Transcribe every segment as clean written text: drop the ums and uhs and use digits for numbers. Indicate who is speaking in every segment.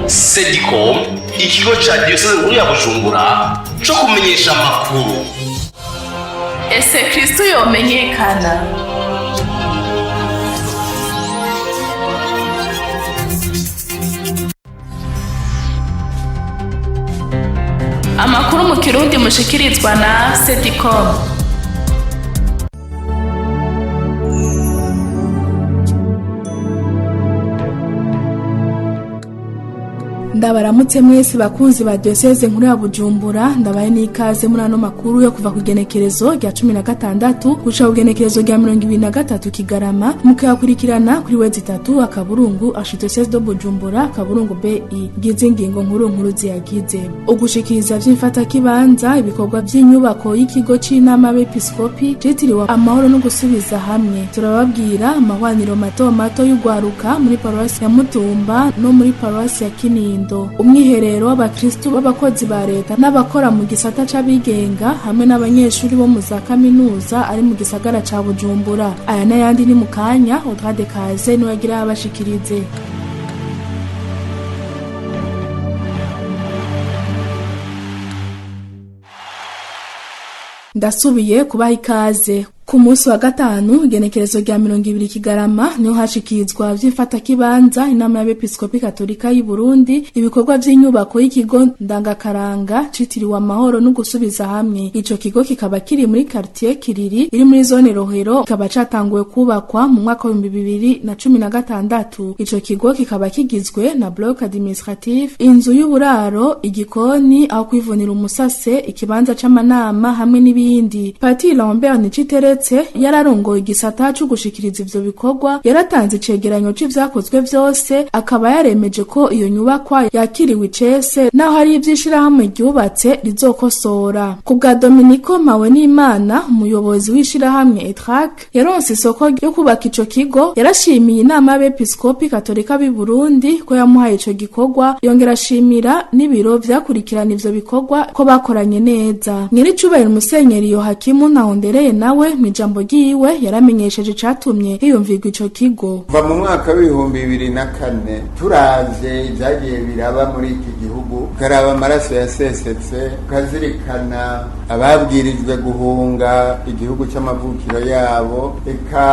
Speaker 1: Sedicom, ikigo ca diyoseze nkuru ya Bujumbura co kumenyesha amakuru.
Speaker 2: Ese Kristo yomenyekana? Amakuru mu Kirundi mushikirizwa na Sedicom.
Speaker 3: Ndabaramutse mwese bakunzi ba Diocese nkuru ya Bujumbura, ndabaye n'ikaze muri ano makuru yo kuva ku igenekerezo rya 16 guca ku igenekerezo rya 23 Kigarama, mukayakurikirana kuri wezi itatu akaburungu Archidiocese de Bujumbura akaburungu BI. Ngize ingingo nkuru nkuru ziyagize: ugushikiriza vy'imfatakibanza ibikorwa vy'inyubako y'ikigo c'inama y'Abepiskopi citiriwe Amahoro no Gusubiza Hamwe. Turababwira amahwaniro mato mato y'ugwaruka muri paruwasi ya Mutumba no muri paruwasi ya Kinindo, umwiherero w'abakristu b'abakozi ba leta n'abakora mu gisata c'abigenga hamwe n'abanyeshuri bo mu za kaminuza ari mu gisagara ca Bujumbura. Aya n'ayandi ni mu kanya. Audrey Kaze niwe agira abashikirize. Ndasubiye kubaha ikaze. Ku munsi wa gatanu, igenekerezo rya 20 Kigarama, niho hashikirizwa vy'imfatakibanza inama y'Abepiskopi Katolika y'u Burundi ibikorwa vy'inyubako y'ikigo ndangakaranga citiriwe Amahoro no Gusubiza Hamwe. Ico kigo kikaba kiri muri quartier Kiriri iri muri zone Rohero, kikaba catanguwe kubakwa mu mwaka wa 2016. Ico kigo kikaba kigizwe na bloc administratif, inzu y'uburaro, igikoni, aho kwivunira umusase, ikibanza c'amanama hamwe n'ibindi. Patiri Lambert Niciteretse yararongoye igisata co gushikiriza ivyo bikorwa, yaratanze icegeranyo c'ivyakozwe vyose, akaba yaremeje ko iyo nyubakwa yakiriwe icese naho hari ivy'ishirahamwe ryubatse rizokosora. Ku bwa Dominico Mpawenimana, umuyobozi w'ishirahamwe ETRAC yaronse isoko ryo kubaka ico kigo, yarashimiye inama y'Abepiskopi Katolika b'i Burundi ko yamuhaye ico gikorwa, yongera ashimira n'ibiro vyakurikirana ivyo bikorwa ko bakoranye neza. Nyiricubahiro Musenyeri Yohakimu Ntahondereye nawe mw'ijambo ryiwe yaramenyesheje icatumye hiyumvirwa ico kigo.
Speaker 4: Kuva mu mwaka w'2004, turavye ivyagiye biraba muri iki gihugu, ukaraba amaraso yasesetse, ukazirikana ababwirijwe guhunga igihugu c'amavukiro yabo, eka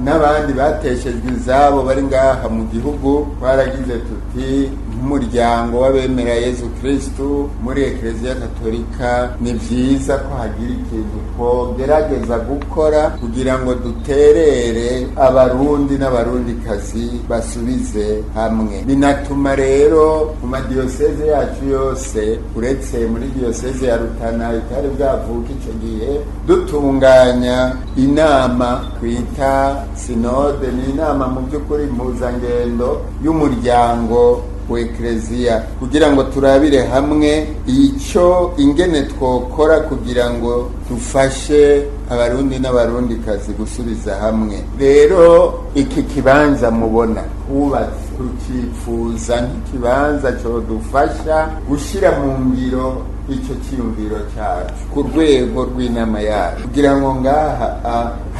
Speaker 4: n'abandi bateshejwe izabo bari ngaha mu gihugu, twaragize tuti nk'umuryango w'abemera Yezu Kristu muri Ekereziya Katolika, ni vyiza ko hagira ikintu twogerageza gukora kugira ngo duterere Abarundi n'Abarundikazi basubize hamwe. Binatuma rero mu madiyoseze yacu yose, uretse muri diyoseze ya Rutana itari bwavuka ico gihe, dutunganya inama twita sinode. Ni inama mu by'ukuri mpuzangendo y'umuryango wa Ekereziya kugira ngo turabire hamwe icyo ingene twokora kugira ngo dufashe Abarundi n'Abarundikazi gusubiza hamwe. Rero iki kibanza mubona hubatse, tucipfuza nk'ikibanza codufasha gushyira mu ngiro icyo cyiyumviro cyacu ku rwego rw'inama yacu, kugira ngo ngaha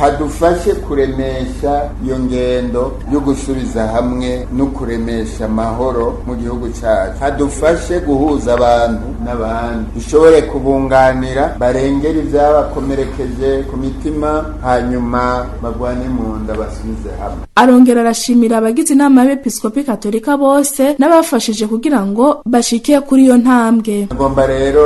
Speaker 4: hadufashe kuremesha iyo ngendo yo gusubiza hamwe no kuremesha amahoro mu gihugu cyacu, hadufashe guhuza abantu n'abandi, dushobore kubunganira barengera ibyabakomerekeje ku mitima, hanyuma bagwane mu nda basubize hamwe.
Speaker 3: Arongera arashimira abagize inama y'Abepiskopi Katolika bose n'abafashije kugira ngo bashike kuri iyo ntambwe.
Speaker 4: Ngomba rero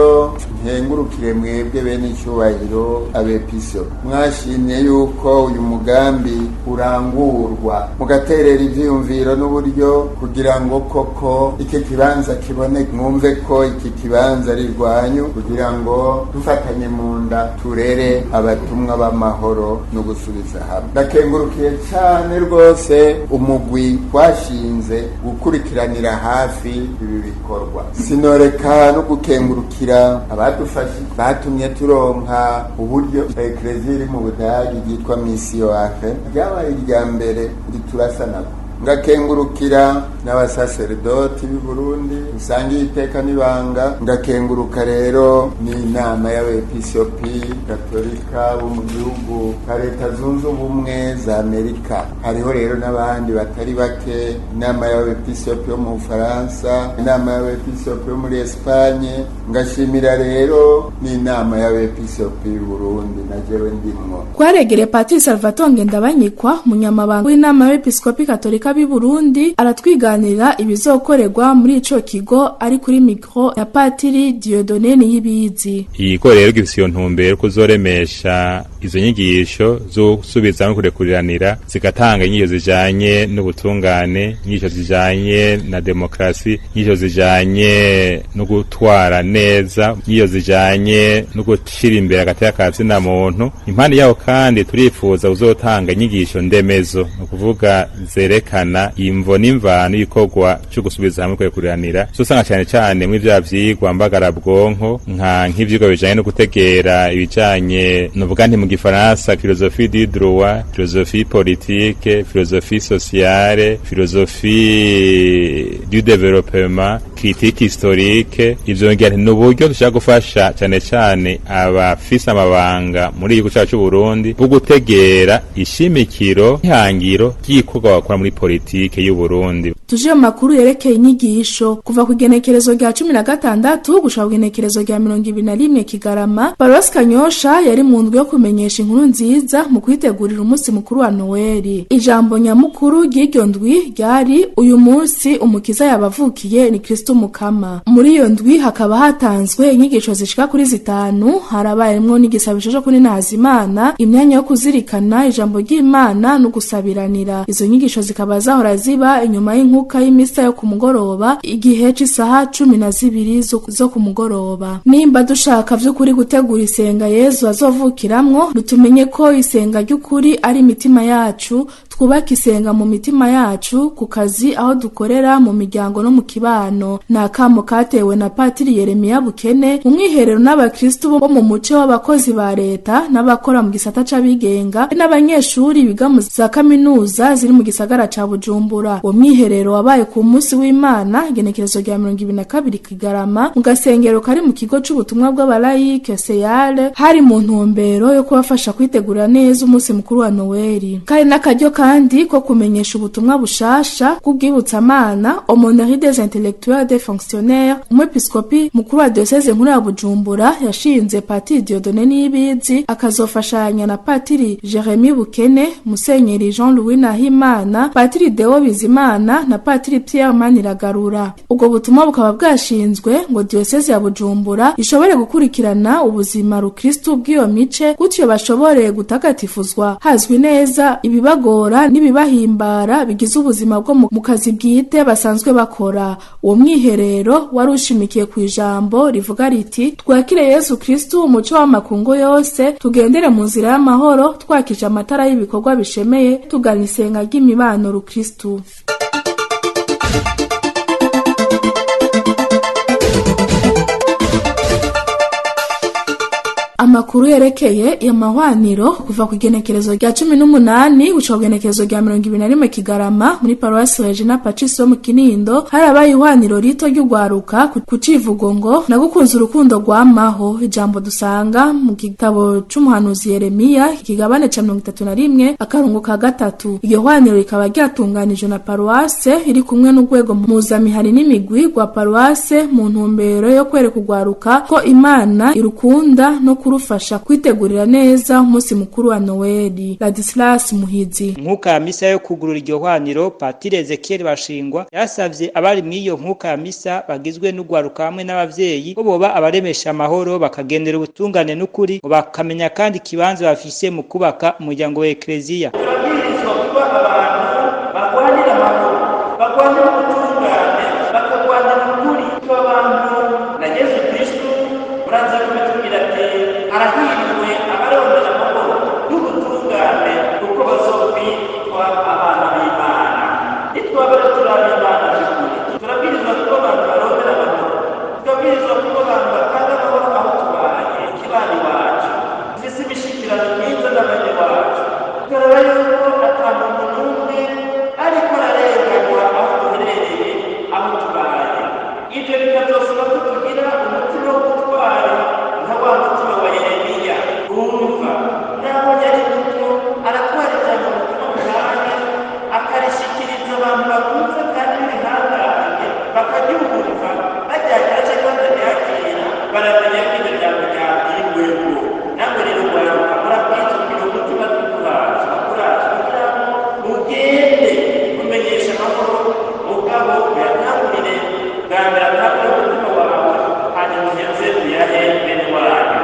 Speaker 4: nkengurukire mwebwe bene icyubahiro abepiso mwashimye yuko uyu mugambi urangurwa, mugaterera ivyiyumviro n'uburyo kugira ngo koko iki kibanza kiboneke. Mwumve ko iki kibanza ari rwanyu kugira ngo dufatanye mu nda turere abatumwa b'amahoro no gusubiza hamwe. Ndakengurukiye cyane rwose umugwi twashinze gukurikiranira hafi ibi bikorwa. Sinoreka no gukengurukira abadufashe batumye turonka uburyo. Ekereziya iri mu Budagi ryitwa Misiyo Afe ryabaye irya mbere riturasanako. Ngakengurukira n'abasaseredoti b'i Burundi usangiye iteka n'ibanga. Ngakenguruka rero n'inama y'abepiskopi gatolika bo mu gihugu ka Leta Zunze Ubumwe za Amerika. Hariho rero n'abandi batari bake, inama y'abepiskopi yo mu Bufaransa, inama y'abepiskopi yo muri Espanye. Ngashimira rero n'inama y'abepiskopi b'i Burundi na jewe ndimwo.
Speaker 3: Twaregereye Patiri Salvatore Ngendabanyikwa, munyamabanga w'inama y'abepiskopi katolika b'i Burundi, aratwiganira ibizokorerwa muri ico kigo ari kuri micro ya Patiri Dieudonné Niyibizi.
Speaker 5: Ikigo rero gifise iyo ntumbero kuzoremesha izo nyigisho zo gusubiza no kurekuriranira, zigatanga inyigisho zijanye n'ubutungane, inyigisho zijanye na demokrasi, inyigisho zijanye no gutwara neza, inyigisho zijanye no gushira imbere agateka ka zina muntu. Impande yaho kandi turifuza kuzotanga inyigisho ndemezo, ni ukuvuga zerekana imvo n'imvano y'igikorwa co gusubiza hamwe kurekuriranira. Uzosanga cane cane muri vya vyigwa mbagarabwonko, nk'ivyigwa bijanye no gutegera ibijanye, novuga nti mu gifaransa philosophie du droit, philosophie politique, philosophie sociale, philosophie du développement, critique historique. Ivyo ngira nti ni uburyo dushaka gufasha cane cane abafise amabanga muri igihugu cacu c'Uburundi bwo gutegera ishimikiro ihangiro ry'igikorwa bakora muri politike y'Uburundi.
Speaker 3: Tuje mu makuru yerekeye inyigisho. Kuva ku igenekerezo rya 16 gushika ku igenekerezo rya 21 Kigarama, Paruwasi Kanyosha yari mu ndwi yo kumenyesha inkuru nziza mu kwitegurira umunsi mukuru wa Noeli. Ijambo nyamukuru ry'iryo ndwi ryari: "Uyu munsi umukiza yabavukiye, ni Kristo Mukama." Muri iyo ndwi hakaba hatanzwe inyigisho zishika kuri zitanu. Harabayemwo n'igisabisho co kuninahaza Imana, imyanya yo kuzirikana ijambo ry'Imana no gusabiranira. Izo nyigisho zikaba zahora ziba inyuma y'inkuka y'imisa yo ku mugoroba, igihe c'isaha 12 zo ku mugoroba. Nimba dushaka vy'ukuri gutegura isenga Yezu azovukiramwo, rutumenye ko isenga ry'ukuri ari imitima yacu. Twubake isenga mu mitima yacu, ku kazi, aho dukorera, mu miryango no mu kibano. Ni akamo katewe na Patiri Yeremiya Bukene mu mwiherero n'abakristu bo mu muce w'abakozi ba leta n'abakora mu gisata c'abigenga n'abanyeshuri biga mu za kaminuza ziri mu gisagara ca Bujumbura. Uwo mwiherero wabaye ku munsi w'Imana, igenekerezo rya 22 Kigarama, mu gasengero kari mu kigo c'ubutumwa bw'abalayike Seyale. Hari mu ntumbero yo kubafasha kwitegura neza umunsi mukuru wa Noweli, kari n'akaryo kandi ko kumenyesha ubutumwa bushasha bw'ubwibutsamana, Aumônerie des intellectuels des fonctionnaires, umwepiskopi mukuru wa diocèse nkuru ya Bujumbura yashinze, Patiri Dieudonné Niyibizi, akazofashanya na Patiri Jeremy Bukene, Musenyeri Jean Louis Nahimana, Patiri Deo Bizimana na Patiri Pierre Maniragarura. Ubwo butumwa bukaba bwashinzwe ngo diocèse ya Bujumbura ishobore gukurikirana ubuzima rukristu bw'iyo mice, gutyo bashobore gutagatifuzwa hazwi neza ibibagora n'ibibahimbara bigize ubuzima bwo mu kazi bwite basanzwe bakora. Uwo mwiherero wari ushimikiye ku ijambo rivuga riti: "Twakire Yesu Kristu, umuco w'amakungu yose, tugendere mu nzira y'amahoro, twakije amatara y'ibikorwa bishemeye, tugana isenga ry'imibano rukristu." Amakuru yerekeye amahwaniro. Kuva ku igenekerezo rya 18 gushika ku igenekerezo rya 21 Kigarama, muri paruwasi Regina Pacis yo mu Kinindo, harabaye ihwaniro rito ry'ugwaruka ku civugo ngo "Nagukunze urukundo rwamaho", ijambo dusanga mu gitabo c'umuhanuzi Yeremiya, ikigabane ca 31, akarongo ka 3. Iryo hwaniro rikaba ryatunganijwe na paruwase iri kumwe n'urwego mpuzamihari n'imigwi rwa paruwase, mu ntumbero yo kwereka ugwaruka ko Imana irukunda no kurufasha kwitegurira neza umunsi mukuru wa Noeli. Ladislas Muhizi.
Speaker 6: Nkuka ya misa yo kugurura iryo hwaniro, Patiri Ezekiel Bashingwa yasavye abari mw'iyo nkuka ya misa bagizwe n'ugwaruka hamwe n'abavyeyi ko boba abaremesha amahoro, bakagendera ubutungane n'ukuri, ngo bakamenya kandi ikibanza bafise mu kubaka umuryango wa Ekleziya.
Speaker 7: Turabwirizwa kuba abantu barwanira amahoro, barwanira ubutungane, bakarwanira ukuri. Tuba abantu na Yesu Kristu muraza kubitubwira ati: "Arahiriwe abarondera amahoro n'ubutungane, kuko bazokwitwa abana b'Imana." Nitwaba rero turi ab'Imana by'ukuri, turabwirizwa kuba abantu barondera amahoro, tukabwirizwa kuba abantu batanga amahoro aho tubaye, ikibani iwacu, dufise imishikirano myiza n'abene wacu, tukaraba yuko ata muntu n'umwe ariko ararenganywa. Baramenya ko iryo jambo ryabwiweko. Namwe rero rwaruka, murabwiza kugira umutima tw'ukuraje ukuraje, kugira ngo mugende kumenyesha amahoro, mugabo uyatangurire bwa mbere, atangure umutima wawe, hanyuma uheze uyahe bene wanyu.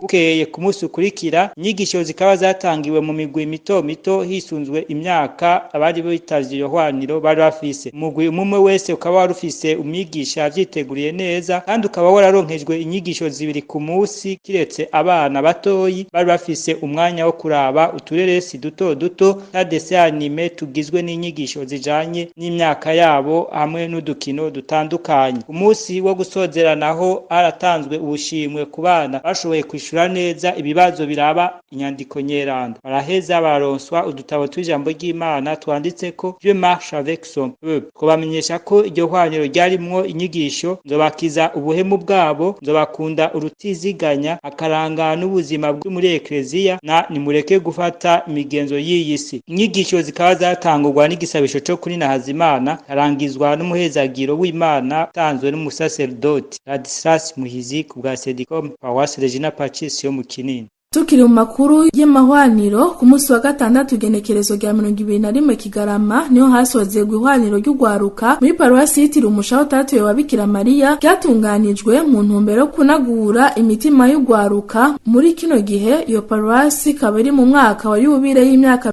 Speaker 6: Bukeye ku munsi ukurikira, inyigisho zikaba zatangiwe mu migwi mito mito hisunzwe imyaka abari bitavye iyo hwaniro bari bafise. Umugwi umwe wese ukaba wari ufise umwigisha avyiteguriye neza, kandi ukaba wararonkejwe inyigisho zibiri ku munsi, kiretse abana batoyi bari bafise umwanya wo kuraba utureresi duto duto na dessin animé tugizwe n'inyigisho zijanye n'imyaka yabo hamwe n'udukino dutandukanye. Ku munsi wo gusozeranaho haratanzwe ubushimwe ku bana bashoboye kwishura neza ibibazo biraba inyandiko nyeranda, baraheza baronswa udutabo tw'ijambo ry'Imana twanditseko "Dieu marche avec son peuple". Kubamenyesha ko iryo hwaniro ryarimwo inyigisho "Nzobakiza ubuhemu bwabo", "Nzobakunda urutiziganya", "Akaranga n'ubuzima bwo muri ekleziya" na "Nimureke gufata imigenzo y'iyi si". Inyigisho zikaba zatangurwa n'igisabisho co kuri Nahazimana, karangizwa n'umuhezagiro w'Imana utanzwe n'umusaserdoti Ladislas Muhizi ku bwa Sedicom, Paroisse Regina Pacis yo mu Kinini.
Speaker 3: Tukiri mu makuru y'amahwaniro, ku munsi wa gatandatu igenekerezo rya 21 Kigarama niho hasozerwa ihwaniro ry'ugwaruka muri paruwasi yitiriwe Umushaho Utatuye wa Bikira Mariya, ryatunganijwe mu ntumbero yo kunagura imitima y'ugwaruka. Muri kino gihe iyo paruwasi ikaba iri mu mwaka wa yubile y'imyaka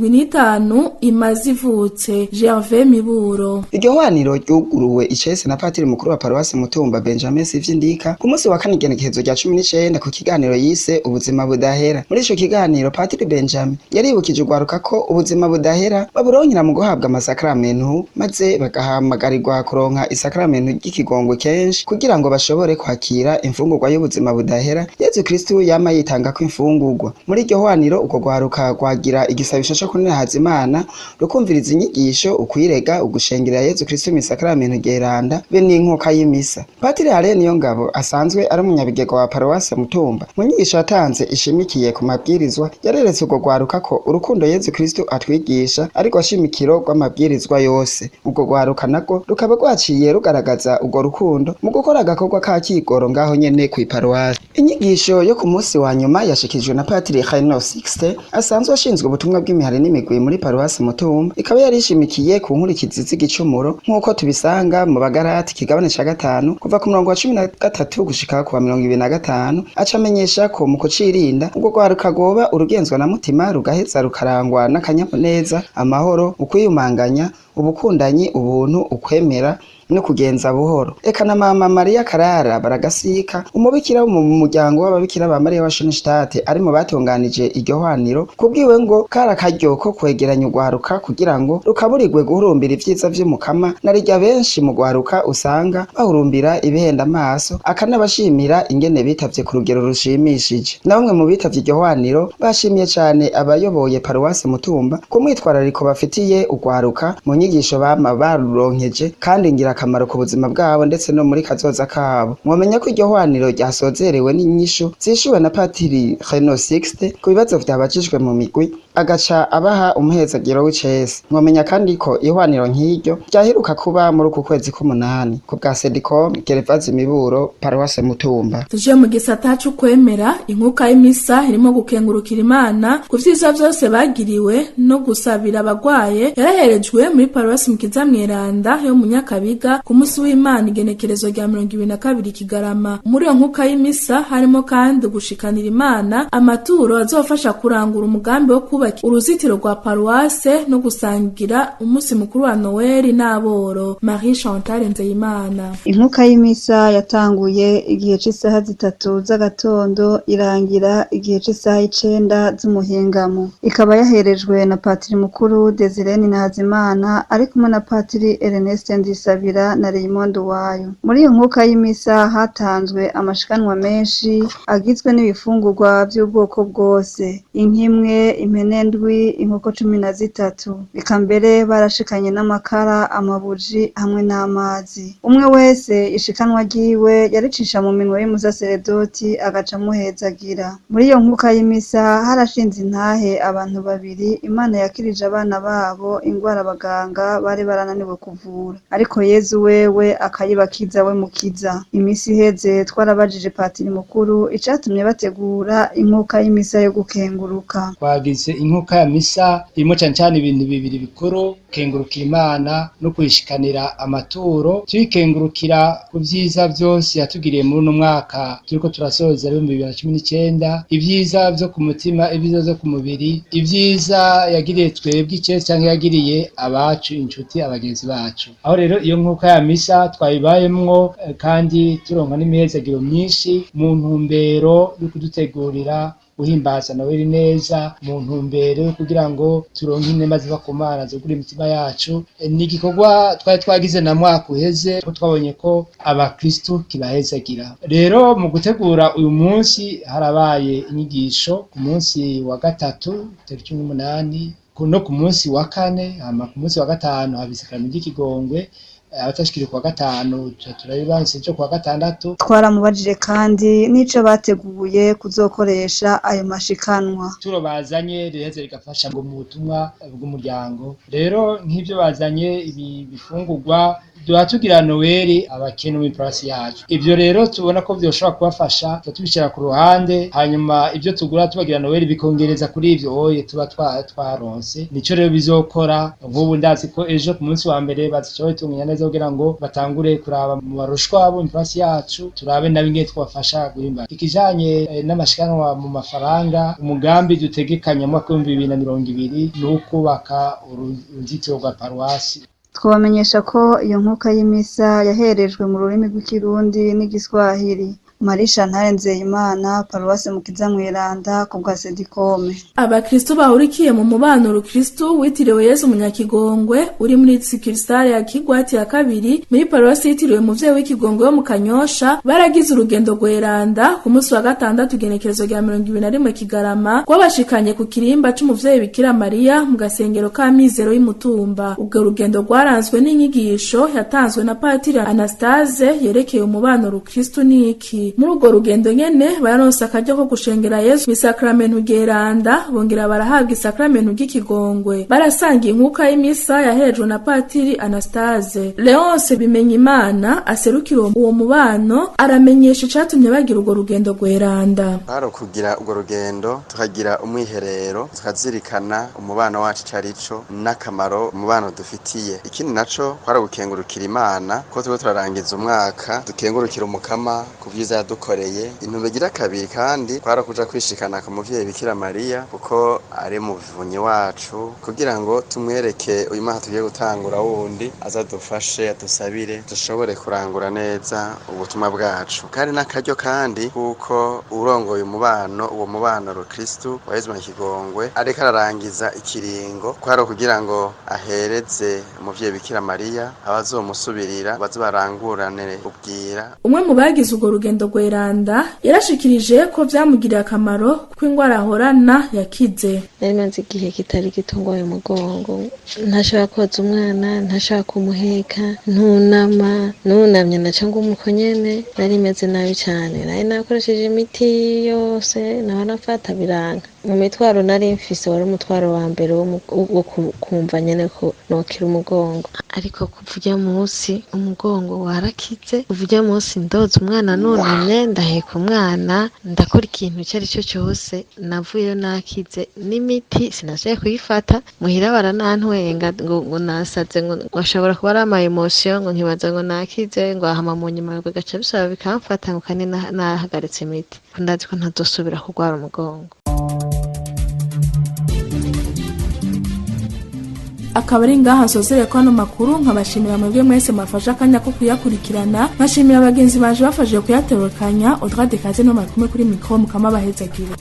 Speaker 3: 75 imaze ivutse. Gervais Miburo.
Speaker 8: Iryo hwaniro ryuguruwe icese na patiri mukuru wa paruwasi Mutumba, Benjamin Sivyindika, ku munsi wa kane igenekerezo rya 19, ku kiganiro yise "Ubuzima budahera". Muri ico kiganiro, patiri Benjamin yaribukije urwaruka ko ubuzima budahera baburonkera mu guhabwa amasakramentu, maze bagahamagarirwa kuronka isakramentu ry'ikigongwe kenshi kugira ngo bashobore kwakira imfungurwa y'ubuzima budahera Yezu Kristu yama yitangako imfungurwa. Muri iryo hwaniro, urwo rwaruka rwagira igisabisho co kuninahaza Imana, rukumviriza inyigisho, ukwirega, ugushengerera Yezu Kristu mw'isakramentu ryeranda be n'inkuka y'imisa. Patiri Alain Niyongabo, asanzwe ari umunyabigega wa paruwasi Mutumba, mu nyigisho yatanze ishimikiye ku mabwirizwa, yareretse urwo rwaruka ko urukundo Yezu Kristu atwigisha ariko shimikiro rw'amabwirizwa yose. Urwo rwaruka narwo rukaba rwaciye rugaragaza urwo rukundo mu gukora agakorwa ka kigoro ngaho nyene kw'iparuwasi. Inyigisho yo ku munsi wa nyuma yashikijwe na patiri Reno Sixte, asanzwe ashinzwe ubutumwa bw'imihari n'imigwi muri paruwasi Mutumba, ikaba yari ishimikiye ku nkurikizi z'igicumuro nk'uko tubisanga mu Bagarati kigabane ca 5 kuva ku murongo wa 13 gushika ku wa 25. Aca amenyesha ko mu kucirinda urwo rwaruka rwoba urugenzwa na mutima, rugaheza rukarangwa n'akanyamuneza, amahoro, ukwiyumanganya, ubukundanyi, ubuntu, ukwemera no kugenza buhoro. Eka na mama Mariya Karara Baragasika, umubikira wo mu muryango w'ababikira ba Mariya wa Schoenstatt, ari mu batunganije iryo hwaniro, kubwiwe ngo kari akaryo ko kwegeranya urwaruka kugira ngo rukaburirwe guhurumbira ivyiza vy'Umukama, na rirya benshi mu rwaruka usanga bahurumbira ibihenda amaso, akanabashimira ingene bitavye ku rugero rushimishije. Na bamwe mu bitavye iryo hwaniro bashimiye cane abayoboye paruwasi Mutumba ku mwitwarariko bafitiye urwaruka mu nyigisho bama baruronkeje, kandi ngirakamaro ku buzima bwabo ndetse no muri kazoza kabo. Mwomenya ko iryo hwaniro ryasozerewe n'inyishu zishuwe na patiri Reno Sixte ku bibazo vyabajijwe mu migwi, agaca abaha umuhezagiro w'icese. Mwomenya kandi ko ihwaniro nk'iryo ryaheruka kuba muri uku kwezi k'umunani. Ku bwa Sedicom, Gervaze Miburo, paruwase Mutumba.
Speaker 3: Tuje mu gisata c'ukwemera. Inkuka y'imisa irimo gukengurukira Imana ku vyiza vyose bagiriwe no gusabira abagwaye yaraherejwe muri paruwasi Mukiza Mweranda yo mu Nyakabiga ku munsi w'Imana igenekerezo rya 22 Kigarama. Muri iyo nkuka y'imisa harimo kandi gushikanira Imana amaturo azofasha kurangura umugambi wo kubaka uruzitiro rwa paruwase no gusangira umunsi mukuru wa Noel n'aboro. Marie Chantal Nzeyimana.
Speaker 9: Inkuka y'imisa yatanguye igihe c'isaha 3 z'agatondo, irangira igihe c'isaha 9 z'umuhingamo. Ikaba yaherejwe na patiri mukuru Desire Nahazimana ari kumwe na patiri Ernest Ndisabira na Raymond Uwayo. Muri iyo nkuka y'imisa hatanzwe amashikanwa menshi agizwe n'ibifungurwa vy'ubwoko bwose: inkimwe, impene. Impene ndwi, inkoko 13. Eka mbere barashikanye n'amakara, amabuji hamwe n'amazi. Umwe wese ishikanwa ryiwe yaricisha mu minwe y'umusaseredoti agaca amuhezagira. Muri iyo nkuka y'imisa harashinze intahe abantu babiri Imana yakirije abana babo ingwara abaganga bari barananiwe kuvura. Ariko Yezu wewe akayibakiza we mukiza. Imisi iheze twarabajije patiri mukuru icatumye bategura inkuka y'imisa yo gukenguruka.
Speaker 10: Twagize inkuka ya misa irimo cane cane ibintu bibiri bikuru: kengurukira Imana no kuyishikanira amaturo. Tuyikengurukira ku vyiza vyose yatugiriye muri uno mwaka turiko turasoza 2019, ivyiza vyo ku mutima, ivyiza vyo ku mubiri, ivyiza yagiriye twebwe icese canke yagiriye abacu, inshuti, abagenzi bacu. Aho rero iyo nkuka ya misa twayibayemwo, kandi turonka n'imihezagiro myinshi mu ntumbero yo kudutegurira guhimbaza Noheli neza, mu ntumbero yo kugira ngo turonke inema ziva ku Mana zugura imitima yacu. Ni igikorwa twari twagize na mwaka uheze, ko twabonye ko abakristu kibahezagira. Rero mu gutegura uyu munsi harabaye inyigisho ku munsi wa gatatu tariki 18 no ku munsi wa kane, hama ku munsi wa gatanu haba isakaramentu ry'ikigongwe. Abatashikiri kuwa gatanu turabibanse cyo kuwa gatandatu.
Speaker 9: Twaramubajije kandi n'ico bateguye kuzokoresha ayo mashikanwa.
Speaker 10: Turo bazanye riheze rigafasha ngo mu butumwa bw'umuryango. Rero nk'ivyo bazanye ibi bifungurwa duha tugira Noeli abakene muri parasi yacu. Ivyo rero tubona ko vyoshobora kubafasha, tubishira ku ruhande, hanyuma ivyo tugura tubagira Noeli bikongereza kuri ivyo oye tuba twaronse. Nico rero bizokora. Nk'ubu ndazi ko ejo ku munsi wa mbere bazicoye tumenya neza kugira ngo batangure kuraba mu barushwa bo muri yacu, turabe nabi ingene twabafasha guhimba. Ikijanye n'amashikanwa mu mafaranga, umugambi dutegekanya mu mwaka 2020 ni ukubaka uruzitiro rwa paruwasi.
Speaker 9: Twabamenyesha ko iyo nkuka y'imisa yaherejwe mu rurimi rw'ikirundi n'igiswahili. Marisha Ntare Nzeyimana, Paruwasi Mukiza Mweranda, ku bwa Sedikome.
Speaker 3: Abakristu bahurikiye mu mubano rukristu witiriwe Yezu Munyakigongwe uri muri sikirisare ya Kigwati ya kabiri muri paruwasi yitiriwe Muvyeyi w'Ikigongwe yo mu Kanyosha baragize urugendo rweranda ku munsi wa gatandatu igenekerezo rya 21 Kigarama rwabashikanye ku kirimba c'umuvyeyi Bikira Mariya mu gasengero ka Mizero y'Imutumba. Ubwo rugendo rwaranzwe n'inyigisho yatanzwe na Patiri Anastase yerekeye umubano rukristu niki. Muri urwo rugendo nyene baronse akaryo ko gushengera Yesu mw'isakramentu ryeranda, bongera barahabwa isakramentu ry'ikigongwe. Barasangiye inkuka y'imisa yaherejwe na Patiri Anastase. Leonce Bimenyimana aserukira uwo mubano aramenyesha icatumye bagira urwo rugendo rweranda.
Speaker 11: Kwari ukugira urwo rugendo tukagira umwiherero, tukazirikana umubano wacu icarico n'akamaro umubano dufitiye. Ikindi naco kwari ugukengurukira Imana ko turiko turarangiza umwaka, dukengurukira Umukama ku vyiza yadukoreye. Intumbero igira kabiri kandi kwari ukuja kwishikana ku muvyeyi Bikira Mariya kuko ari muvunyi wacu, kugira ngo tumwereke uyu mwaka tugiye gutangura wundi azadufashe, adusabire dushobore kurangura neza ubutumwa bwacu. Kandi n'akaryo kandi kuko urongoye umubano, uwo mubano rukristu wa Yezu Munyakigongwe ariko ararangiza ikiringo, kwari kugira ngo ahereze umuvyeyi Bikira Mariya abazomusubirira baze barangurane ubwira.
Speaker 3: Umwe mu bagize urwo rugendo rweranda yarashikirije ko vyamugiriye akamaro kuko ingwara ahorana yakize.
Speaker 12: Nari maze igihe kitari gito ngwaye umugongo, ntashobora koza umwana, ntashobora kumuheka, ntunama, nunamye naca ngumuko nyene, nari meze nabi cane. Nari nakoresheje imiti yose nahora mfata biranga. Mu mitwaro nari mfise wari umutwaro wa mbere wo kumva nyene ko nokira umugongo. Ariko kuva urya munsi umugongo warakize, kuva urya munsi ndoza umwana nunamye, ndaheka umwana, ndakora ikintu icyo ari cyo cyose, navuyeyo nakize. N'imiti sinasubiye kuyifata, muhira baranantwenga ngo nasaze, ngo ashobora kuba ari ama emotion, ngo nkibaza ngo nakize, ngo ahama mu nyuma bigaca bisaba bikamfata, ngo kandi nahagaritse imiti. Ndazi ko ntazosubira kurwara umugongo.
Speaker 3: Akaba ari ngaha nsozere ko ano makuru, nkabashimira mwebwe mwese mwafashe akanya ko kuyakurikirana, nkashimira abagenzi banje bafashije kuyatorokanya. Audrey Dekaze no kumwe kuri mikro, mukama bahezagira.